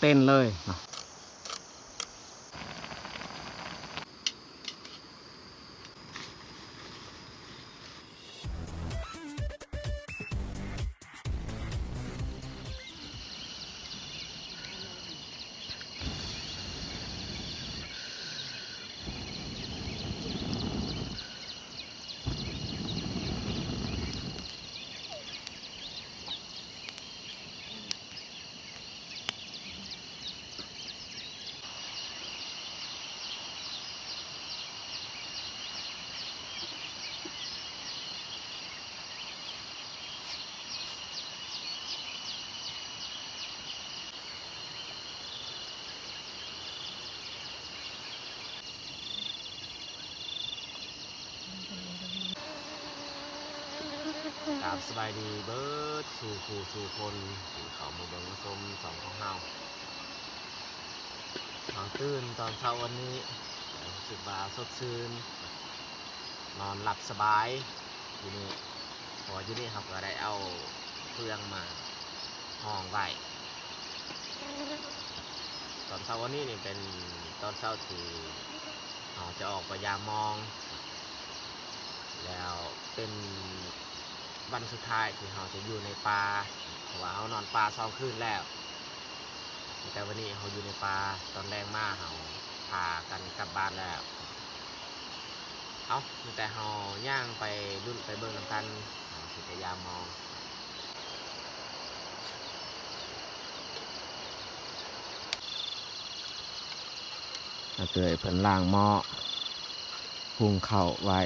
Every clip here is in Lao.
ເຕັນເລີຍເນາະ. ກາບສະບາຍດີເບິດສູ່ຜູ້ສູ່ຄົນທີ່ເຂົ້າມາເບິ່ງມາຊົມຊ່ອງຂອງເຮົາ. ເຮົາຕື່ນຕອນເຊົ້າວັນນີ້ ຮູ້ສຶກວ່າສົດຊື່ນ ນອນຫຼັບສະບາຍຢູ່ນີ້ ເພາະວ່າຢູ່ນີ້ເຮົາກໍໄດ້ເອົາເຟືອງມາ ຫ້ອງໄວ້. ຕອນເຊົ້າວັນນີ້ນີ້ເປັນຕອນເຊົ້າທີ່ເຮົາຈະອອກໄປຢາມມອງ ແລ້ວເປັນວັນສຸດທ້າຍທີ່ເຮົາຈະຢູ່ໃນປ່າ ເພາະວ່າເຮົານອນປ່າສອງຄືນແລ້ວ. ແຕ່ວັນນີ້ເຮົາຢູ່ໃນປ່າ ຕອນແລງມາເຮົາພາກັນກັບບ້ານແລ້ວ. ເອົາ ມີແຕ່ເຮົາຍ່າງໄປລຸ້ນໄປເບິ່ງນຳກັນ ເຮົາຊິໄປຢາມມອງ. ອາເຕີຍເພິ່ນລ້າງໝໍ້ຫຸງເຂົ້າໄວ້.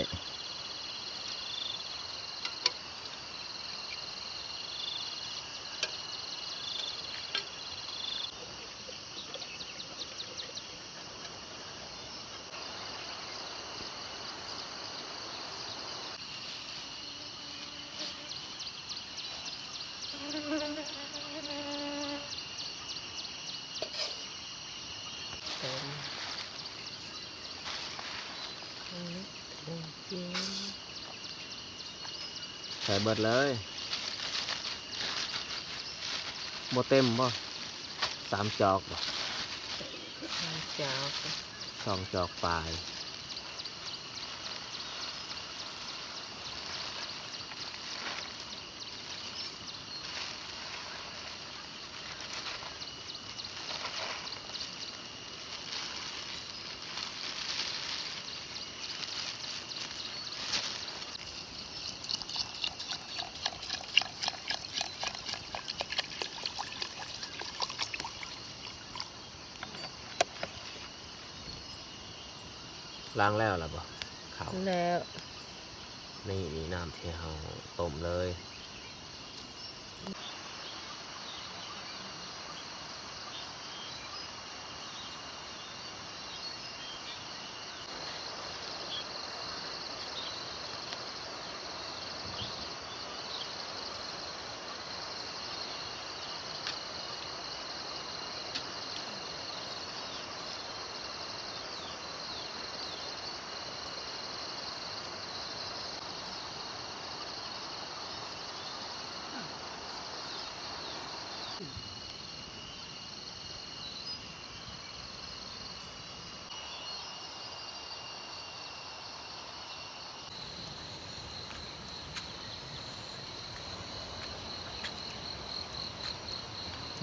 ໃສ່ເບິດເລີຍ. ບໍ່ເຕັມບໍ່? ສາມຈອກບໍ່? ສອງຈອກ ສອງຈອກປາຍ. ລ້າງແລ້ວລະບໍ່? ເຂົ້າແລ້ວ. ນີ້ ນີ້ນ້ຳທີ່ເຮົາຕົ້ມເລີຍ.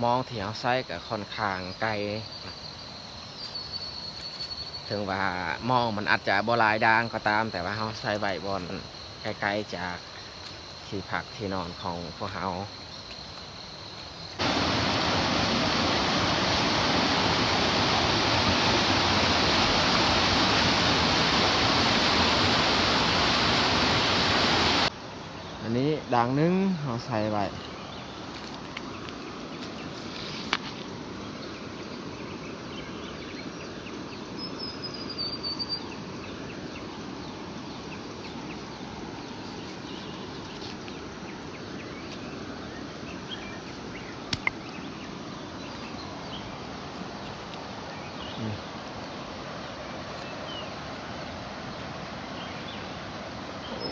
ມອງທີ່ເຮົາໃຊ້ກໍຄ່ອນຂ້າງໄກ, ເຖິງວ່າມອງມັນອາດຈະບໍ່ຫຼາຍດ່າງກໍຕາມ, ແຕ່ວ່າເຮົາໃຊ້ໄວ້ບ່ອນໄກໆຈາກ ທີ່ພັກທີ່ນອນຂອງພວກເຮົາ. ອັນນີ້ດ່າງໜຶ່ງເຮົາໃສ່ໄວ້.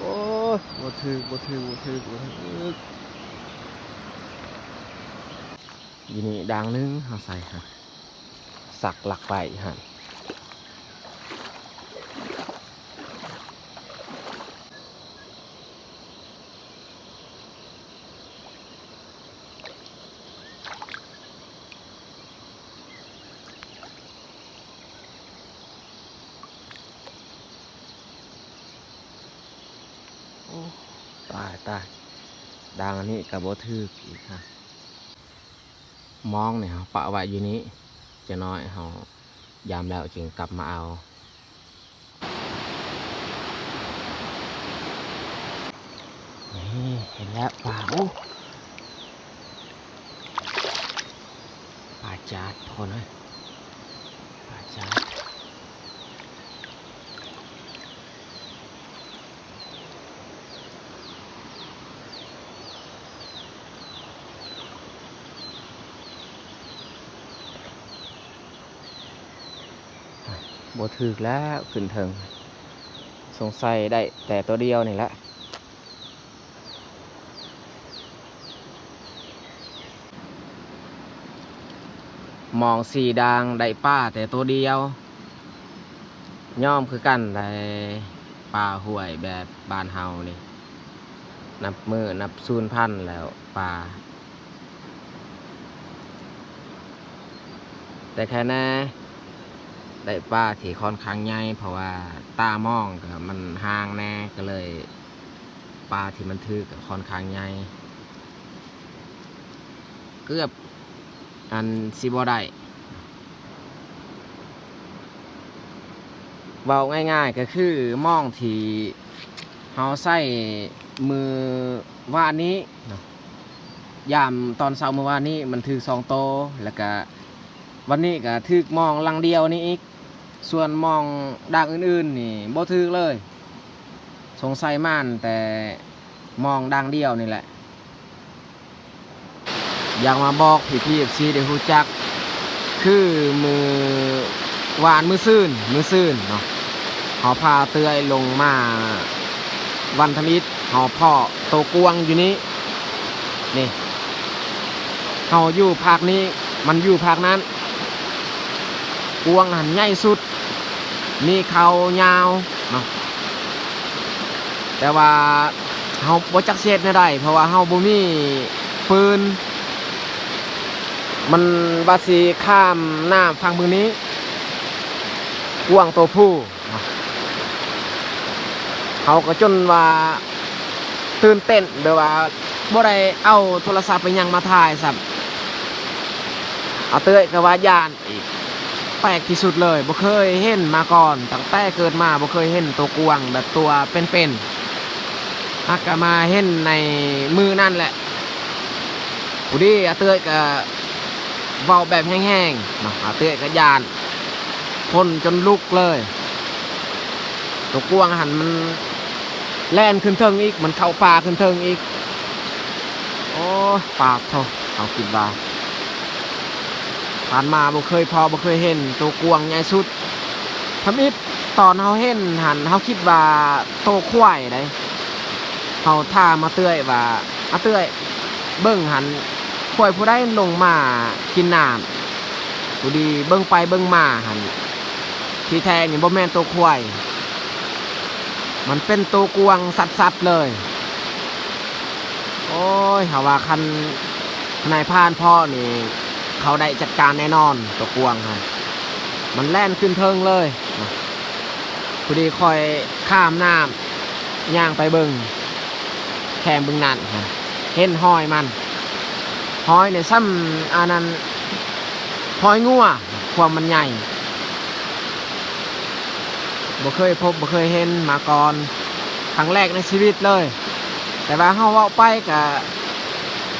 ໂອ້ຍ ບໍ່ຖືກ ບໍ່ຖືກ ບໍ່ຖືກ ບໍ່ຖືກ. ຢູ່ນີ້ດ່າງໜຶ່ງ ເຮົາໃສ່ຫັ້ນ ສັກຫຼັກໄວ້ຫັ້ນ. ໂອ້ ຕາຍ ຕາຍ ດ່າງອັນນີ້ກໍບໍ່ຖືກອີກຮະ. ມອງນີ້ເຮົາປະໄວ້ຢູ່ນີ້ ຈັກໜ້ອຍເຮົາຢາມແລ້ວຈຶ່ງກັບມາເອົາ. ນີ້ ເຫັນແລ້ວປາ ໂອ້ ປາຈາດ ທຸກຄົນເອີຍ ປາຈາດ. ບໍ່ຖືກແລ້ວ ຂຶ້ນເທິງ ສົງໄສໄດ້ແຕ່ໂຕດຽວນີ້ແຫຼະ. ມອງສີ່ດ່າງໄດ້ປາແຕ່ໂຕດຽວ ຍອມຄືກັນໄດ໋ ປາຫ້ວຍແບບບ້ານເຮົານີ້ ນັບມື້ນັບສູນພັນແລ້ວປາ. ແຕ່ແຄ່ແນ່ ໄດ້ປາທີ່ຂ້ອນຂ້າງໃຫຍ່ ເພາະວ່າຕາມອງກໍມັນຫ່າງແນ່ ກໍເລີຍປາທີ່ມັນຖືກກໍຂ້ອນຂ້າງໃຫຍ່ ເກືອບອັນຊິບໍ່ໄດ້. ເວົ້າງ່າຍໆກໍຄືມອງທີ່ເຮົາໃຊ້ມື້ວານນີ້ເນາະ ຍາມຕອນເຊົ້າມື້ວານນີ້ມັນຖືກສອງໂຕ ແລ້ວກະວັນນີ້ກະຖືກມອງຫຼັງດຽວນີ້ອີກ ສ່ວນມອງດ່າງອື່ນໆນີ້ບໍ່ຖືກເລີຍ ສົງໄສມານແຕ່ມອງດ່າງດຽວນີ້ແຫຼະ. ຢາກມາບອກພີ່ໆ ເອັຟຊີ ໄດ້ຮູ້ຈັກ ຄືມື້ວານ ມື້ຊືນ ມື້ຊືນເນາະ ເຮົາພາເອື້ອຍລົງມາວັນທຳອິດ ເຮົາພໍ້ໂຕກວາງຢູ່ນີ້ ນີ້ ເຮົາຢູ່ພາກນີ້ ມັນຢູ່ພາກນັ້ນ ກວາງຫັ້ນໃຫຍ່ສຸດ ມີເຂົາຍາວເນາະ ແຕ່ວ່າເຮົາບໍ່ຈັກຊິເຮັດແນວໃດ ເພາະວ່າເຮົາບໍ່ມີຟືນ ມັນວ່າຊິຂ້າມນ້ຳຝັ່ງເບິ່ງນີ້ ກວາງໂຕຜູ້ ເຮົາກໍຈົນວ່າຕື່ນເຕັ້ນ ແບບວ່າບໍ່ໄດ້ເອົາໂທລະສັບໄປຫຍັງມາຖ່າຍຊ້ຳ ອາເຕ້ຍກໍວ່າຢ້ານອີກ ແປກທີ່ສຸດເລີຍ ບໍ່ເຄີຍເຫັນມາກ່ອນ ຕັ້ງແຕ່ເກີດມາບໍ່ເຄີຍເຫັນໂຕກວາງແບບຕົວເປັນໆ ຫາກະມາເຫັນໃນມື້ນັ້ນແຫຼະ ພໍດີອາເຕ້ຍກໍເວົ້າແບບແຮງໆເນາະ ອາເຕ້ຍກໍຢ້ານ ຂົນຈົນລຸກເລີຍ ໂຕກວາງຫັ້ນມັນແລ່ນຂຶ້ນເທິງອີກ ມັນເຂົ້າປ່າຂຶ້ນເທິງອີກ ໂອ້ຍ ປາດໂທ້ ເຮົາຄິດວ່າ ຜ່ານມາບໍ່ເຄີຍພໍ້ ບໍ່ເຄີຍເຫັນໂຕກວາງໃຫຍ່ສຸດ ທຳອິດຕອນເຮົາເຫັນຫັ້ນ ເຮົາຄິດວ່າໂຕຄວາຍໃດ໋ ເຮົາຖາມອາເຕ້ຍວ່າ ອາເຕ້ຍ ເບິ່ງຫັ້ນ ຄວາຍຜູ້ໃດລົງມາກິນນ້ຳ ພໍດີເບິ່ງໄປເບິ່ງມາຫັ້ນ ທີ່ແທ້ນີ້ບໍ່ແມ່ນໂຕຄວາຍ ມັນເປັນໂຕກວາງສັດໆເລີຍ. ໂອ້ຍ ເຮົາວ່າຄັນນາຍພານພໍ້ນີ້ ເຂົາໄດ້ຈັດການແນ່ນອນ ໂຕກວາງຫັ້ນ ມັນແລ່ນຂຶ້ນເທິງເລີຍ. ພໍດີຂ້ອຍຂ້າມນ້ຳ ຍ່າງໄປເບິ່ງແຄມເບິ່ງນັ້ນ ເຫັນຮອຍມັນ ຮອຍນີ້ຊ້ຳອັນນັ້ນ ຮອຍງົວ ຄວາມມັນໃຫຍ່ ບໍ່ເຄີຍພົບບໍ່ເຄີຍເຫັນມາກ່ອນ ຄັ້ງແລກໃນຊີວິດເລີຍ. ແຕ່ວ່າເຮົາເວົ້າໄປກະ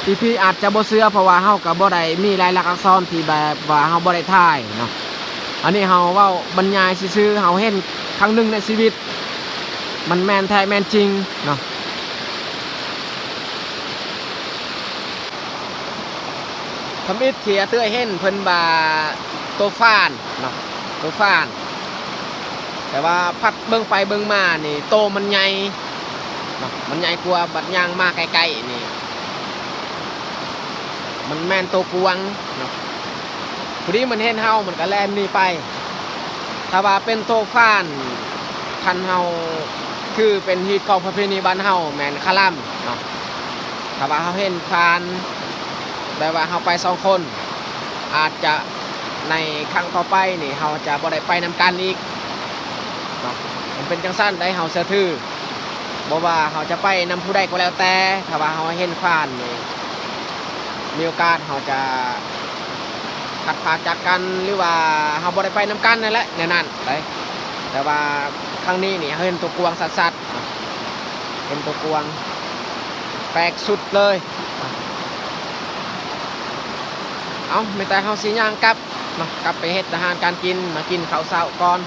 ພີ່ໆອາດຈະບໍ່ເຊື່ອ ເພາະວ່າເຮົາກະບໍ່ໄດ້ມີລາຍລັກອັກສອນທີ່ແບບວ່າເຮົາບໍ່ໄດ້ຖ່າຍເນາະ. ອັນນີ້ເຮົາເວົ້າບັນຍາຍຊື່ໆ ເຮົາເຫັນຄັ້ງໜຶ່ງໃນຊີວິດ ມັນແມ່ນແທ້ແມ່ນຈິງເນາະ. ທຳອິດທີ່ອາເອື້ອຍເຫັນເພິ່ນວ່າໂຕຟານເນາະ ໂຕຟານ ແຕ່ວ່າພັດເບິ່ງໄປເບິ່ງມານີ້ໂຕມັນໃຫຍ່ເນາະ ມັນໃຫຍ່ກວ່າ ບັດຍ່າງມາໃກ້ໆນີ້ ມັນແມ່ນໂຕກວາງເນາະ ພໍດີມັນເຫັນເຮົາ ມັນກໍແລ່ນໜີໄປ. ຖ້າວ່າເປັນໂຕຟານ ຄັນເຮົາ ຄືເປັນຮີດຂອງປະເພນີບ້ານເຮົາແມ່ນຄະລຳເນາະ. ຖ້າວ່າເຮົາເຫັນຟານ ແບບວ່າເຮົາໄປສອງຄົນ ອາດຈະ ໃນຄັ້ງຕໍ່ໄປນີ້ ເຮົາຈະບໍ່ໄດ້ໄປນຳກັນອີກເນາະ. ມັນເປັນຈັ່ງຊັ້ນໃດ໋ ເຮົາເຊື່ອຖື. ບໍ່ວ່າເຮົາຈະໄປນຳຜູ້ໃດກໍແລ້ວແຕ່ ຖ້າວ່າເຮົາເຫັນຟານນີ້ ມີໂອກາດເຮົາຈະພັດພາກຈາກກັນ ຫຼືວ່າເຮົາບໍ່ໄດ້ໄປນຳກັນນັ້ນແຫຼະ ແນວນັ້ນໄດ໋. ແຕ່ວ່າຄັ້ງນີ້ນີ້ ເຮົາເຫັນໂຕກວາງຊັດໆ ເຫັນໂຕກວາງ ແປກສຸດເລີຍ. ເອົ້າ ມີແຕ່ເຮົາຊິຍ່າງກັບ ມາ ກັບໄປເຮັດອາຫານການກິນ ມາກິນເຂົ້າເຊົ້າກ່ອນ.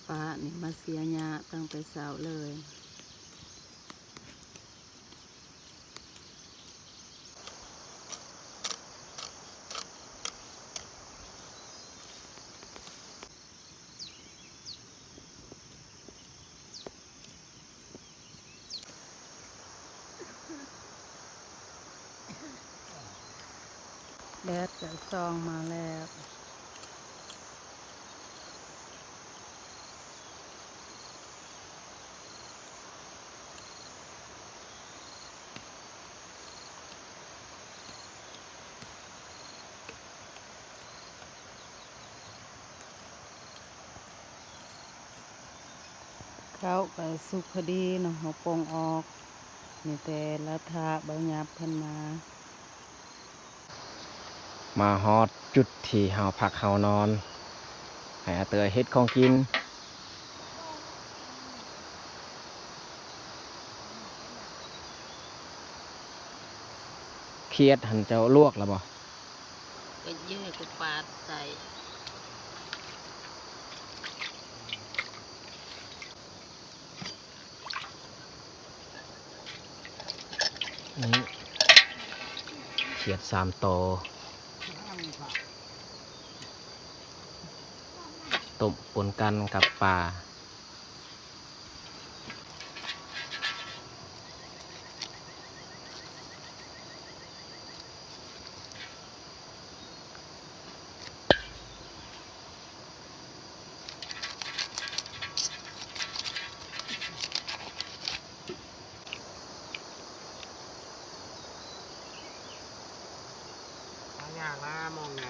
ປ້ານີ້ມາເສຍຫຍ້າຕັ້ງແຕ່ເຊົ້າເລີຍ. ແດດກໍສ່ອງມາແລ້ວ. ເຂົ້າກໍສຸກພໍດີເນາະ ເຮົາປົງອອກ ມີແຕ່ລະຖ້າບ່າວຫຍາບເພິ່ນມາ. ມາຮອດຈຸດທີ່ເຮົາພັກເຮົານອນ ໃຫ້ອາເຕີຍເຮັດຂອງກິນ. ຂຽດຫັ້ນເຈົ້າລວກແລ້ວບໍ່? ກໍເຢີກະປາດໃສ່. ນີ້ ຂຽດສາມໂຕ ຕົ້ມປົນກັນກັບປາ. ຫາຍາກນະ ມອງນະ.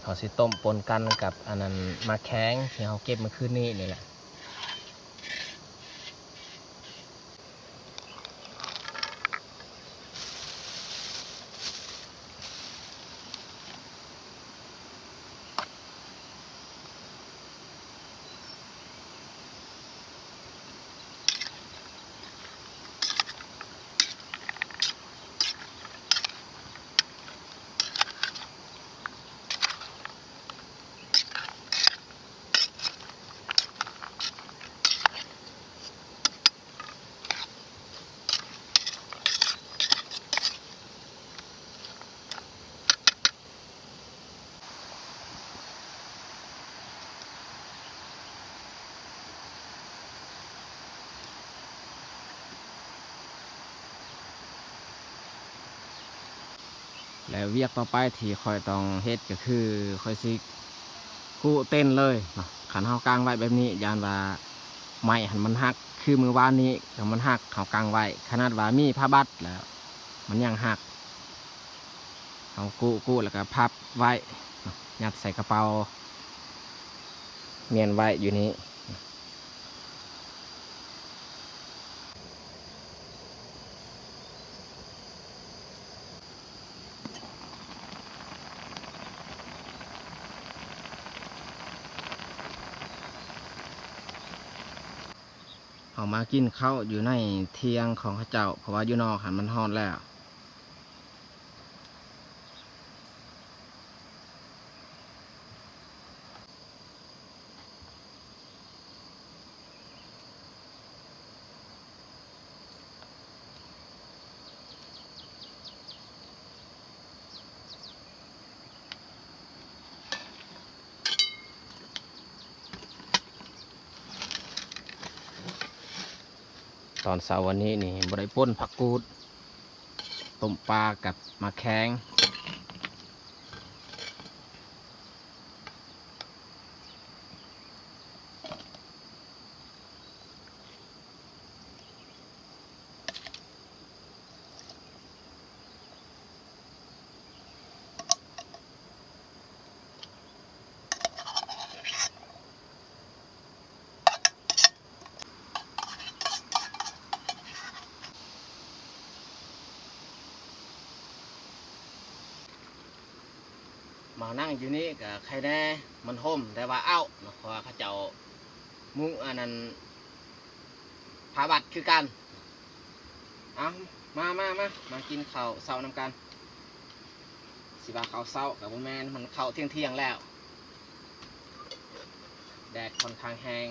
ເຮົາຊິຕົ້ມປົນກັນກັບອັນນັ້ນ ໝາກແຄງທີ່ເຮົາເກັບມື້ຄືນນີ້ນີ້ແຫຼະ. ແລະ ວຽກຕໍ່ໄປທີ່ຂ້ອຍຕ້ອງເຮັດກໍຄື ຂ້ອຍຊິກູ້ເຕັນເລີຍເນາະ. ຄັນເຮົາກາງໄວ້ແບບນີ້ ຢ້ານວ່າໄມ້ຫັ້ນມັນຫັກ ຄືມື້ວານນີ້ກໍມັນຫັກ ເຮົາກາງໄວ້ ຂະໜາດວ່າມີຜ້າບັດແລ້ວ ມັນຍັງຫັກ. ເຮົາກູ້ ກູ້ແລ້ວກໍພັບໄວ້ເນາະ ຍັດໃສ່ກະເປົາ ມ້ຽນໄວ້ຢູ່ນີ້. ເຮົາມາກິນເຂົ້າຢູ່ໃນທ່ຽງຂອງເຂົາເຈົ້າ ເພາະວ່າຢູ່ນອກຫັ້ນມັນຮ້ອນແລ້ວ. ເ ຕອນເຊົ້າວັນນີ້ນີ້ບໍ່ໄດ້ປົ່ນຜັກກູດ ຕົ້ມປາກັບໝາກແຂ້ງ. ມານັ່ງຢູ່ນີ້ກໍໄຄແດ່ ມັນຮົ່ມ ແຕ່ວ່າອ້າວເນາະ ເພາະວ່າເຂົາເຈົ້າມຸງອັນນັ້ນຜ້າບັດຄືກັນ. ເອົາ ມາ ມາ ມາ ມາກິນເຂົ້າເຊົ້ານຳກັນ. ຊິວ່າເຂົ້າເຊົ້າກໍບໍ່ແມ່ນ ມັນເຂົ້າທ່ຽງໆແລ້ວ ແດດຂ້ອນຂ້າງແຮງ.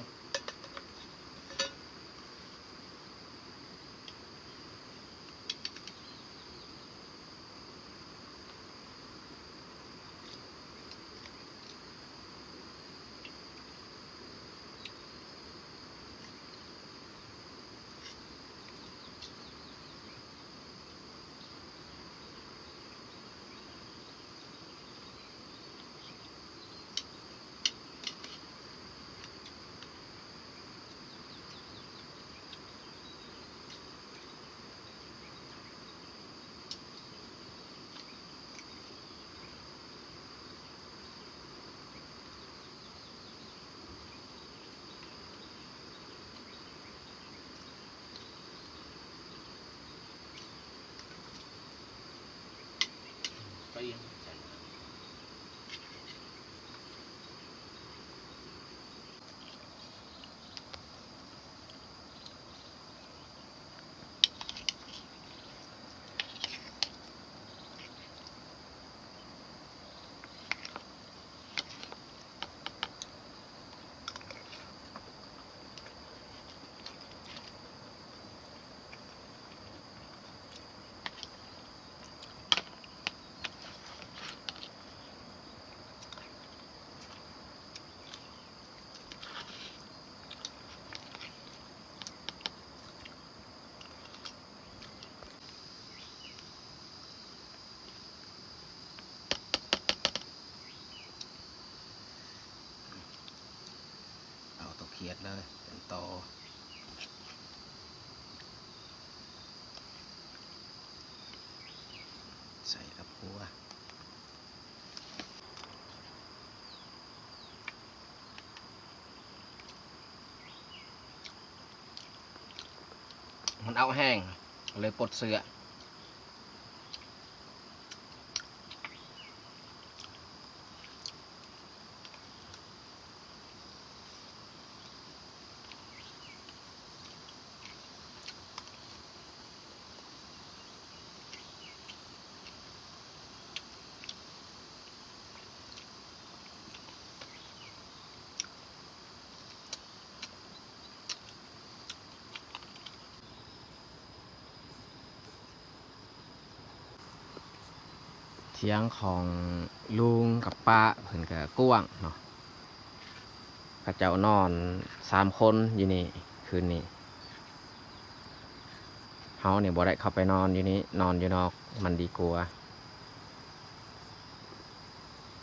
ເອົາຕົວຂຽດເລີຍ ເປັນໂຕ ໃສ່ກັບຫົວ. ມັນເອົາແຮງ ເລີຍປົດເສື້ອ. ຖຽງຂອງລຸງກັບປ້າເພິ່ນກະກວ້າງເນາະ ເຂົາເຈົ້ານອນສາມຄົນຢູ່ນີ້ຄືນນີ້. ເຮົານີ້ບໍ່ໄດ້ເຂົ້າໄປນອນຢູ່ນີ້ ນອນຢູ່ນອກມັນດີກວ່າ.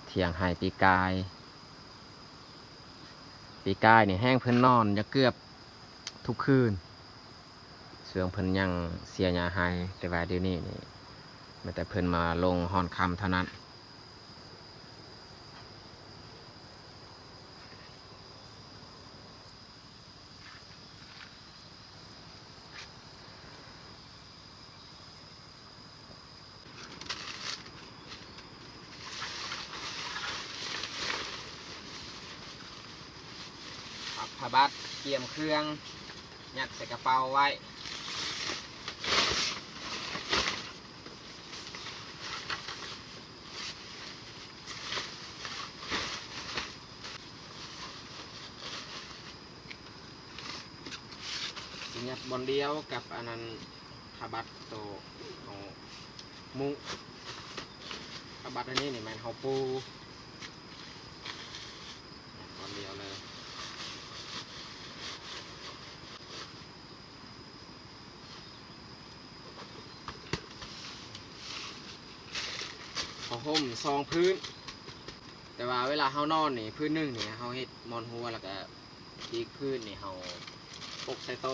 ຖຽງໄຮ່ປີກາຍ ປີກາຍນີ້ແຮງເພິ່ນນອນຢູ່ເກືອບທຸກຄືນ ຊ່ວງເພິ່ນຍັງເສຍຫຍ້າໄຮ່ ແຕ່ວ່າດຽວນີ້ນີ້ ມີແຕ່ເພິ່ນມາລົງຮອນຄ່ຳເທົ່ານັ້ນ. ພັບຜ້າບັດ ກຽມເຄື່ອງ ຍັດໃສ່ກະເປົາໄວ້. ຊິຍັດບ່ອນດຽວກັບອັນນັ້ນ ຜ້າບັດໂຕຂອງມຸ້ງ ຜ້າບັດອັນນີ້ນີ້ແມ່ນເຮົາປູ ບ່ອນດຽວເລີຍ. ຫົ່ມສອງພື້ນ ແຕ່ວ່າເວລາເຮົານອນນີ້ ພື້ນໜຶ່ງນີ້ເຮົາເຮັດໝອນຫົວ ແລ້ວກະອີກພື້ນນີ້ເຮົາປົກໃສ່ໂຕ.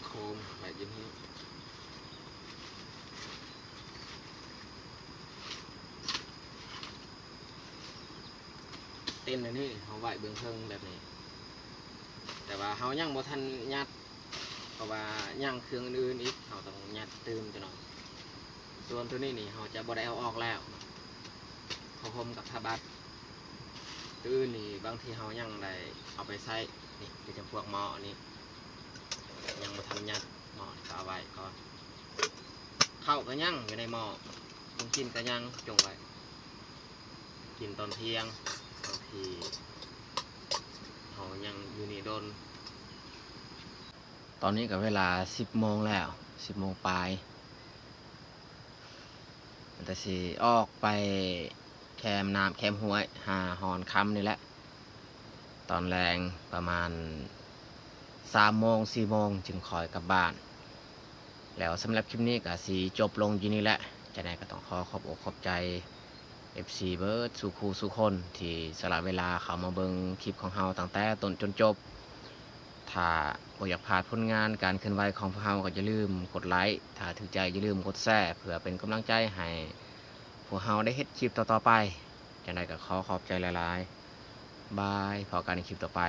ໂຄມໄວ້ຢູ່ນີ້ ເຕັນອັນນີ້ເຮົາໄວ້ເບື້ອງເທິງແບບນີ້ ແຕ່ວ່າເຮົາຍັງບໍ່ທັນຍັດ ເພາະວ່າຍັງເຄື່ອງອື່ນໆອີກ ເຮົາຕ້ອງຍັດຕື່ມຈັກໜ່ອຍ. ສ່ວນໂຕນີ້ນີ້ເຮົາຈະບໍ່ໄດ້ເອົາອອກແລ້ວ ຜ້າຫົ່ມກັບຜ້າບັດ. ໂຕອື່ນນີ້ບາງທີເຮົາຍັງໄດ້ເອົາໄປໃຊ້ ນີ້ຄືຈຳພວກໝໍ້ນີ້ ຍັງບໍ່ທັນຍັດ ໝໍ້ນີ້ກໍເອົາໄວ້ກ່ອນ. ເຂົ້າກໍຍັງຢູ່ໃນໝໍ້ ຂອງກິນກໍຍັງຈົ່ງໄວ້ ກິນຕອນທ່ຽງ ບາງທີເຮົາຍັງຢູ່ນີ້ດົນ. ຕອນນີ້ກໍເວລາສິບໂມງແລ້ວ ສິບໂມງປາຍ ແຕ່ຊິອອກໄປແຄມນ້ຳແຄມຫ້ວຍ ຫາຮອນຄ່ຳນີ້ແຫຼະ ຕອນແລງປະມານສາມໂມງ ສີ່ໂມງຈຶ່ງຄ່ອຍກັບບ້ານ. ແລ້ວສຳລັບຄລິບນີ້ກໍຊິຈົບລົງຢູ່ນີ້ແຫຼະ ຈັ່ງໃດກໍຕ້ອງຂໍຂອບອົກຂອບໃຈ ເອັຟຊີ ເບິດສູ່ຄູ່ສູ່ຄົນ ທີ່ສະຫຼະເວລາເຂົ້າມາເບິ່ງຄລິບຂອງເຮົາຕັ້ງແຕ່ຕົ້ນຈົນຈົບ. ຖ້າບໍ່ຢາກພາດຜົນງານການເຄື່ອນໄຫວຂອງພວກເຮົາ ກໍຢ່າລືມກົດໄລ ຖ້າຖືກໃຈຢ່າລືມກົດແຊ ເພື່ອເປັນກຳລັງໃຈໃຫ້ພວກເຮົາໄດ້ເຮັດຄລິບຕໍ່ໆໄປ. ຈັ່ງໃດກໍຂໍຂອບໃຈຫຼາຍໆ ບາຍ ພໍ້ກັນໃນຄລິບຕໍ່ໄປ.